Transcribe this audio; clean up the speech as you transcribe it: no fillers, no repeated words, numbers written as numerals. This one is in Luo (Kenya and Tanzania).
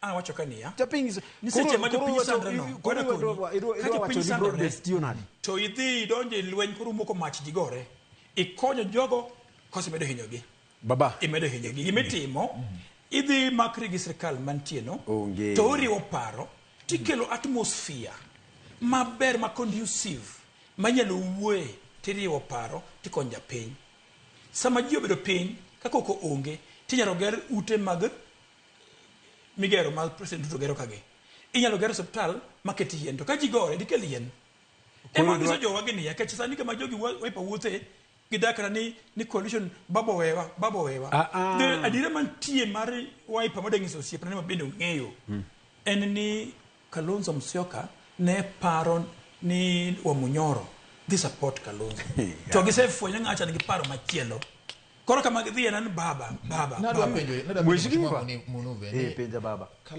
Awacho ka niya. Japiny Ni seche ma jopiny sandre no, koro koro koni, idwa ka idwa jopiny wacho ni sandore, broad base tiyo nade? To idhi idonjo e lweny koro umoko mach ji gore. Ikonyo jogo koso imedo hinyogi. Baba. Imedo hinyogi. Gima itimo, idhi makri gi sirkal mantie no, Onge. to uriwo paro, tikelo atmosphere maber ma conducive manyalo wuoye tiriwo paro tikonyo japiny. Sama ji obedo piny ka koko onge, tinyalo ger ute mag migero ma President Ruto gero kagi. Inyalo ger osiptal maket yien to ka ji gore dikel yien. Ema nyiso jowa gi niya, kech sani kama jogi Wiper wuothe gidak kata ni ni coalition baba owewa, baba owewa. Ah, ah. The adiera mantie mar Wiper madwa nyiso osiepna ni ma bende ong'eyo en ni Kalonzo Musyoka ne paro ni Wamunyoro dhi support Kalonzo. To gisefwenyo ng'acha nigi paro machielo. Koro kama gidhiye en ni baba, baba, Nadwa baba. penjo, nadwa penjo Mheshimiwa. Mheshimiwa Munuve Eh, ni penja baba.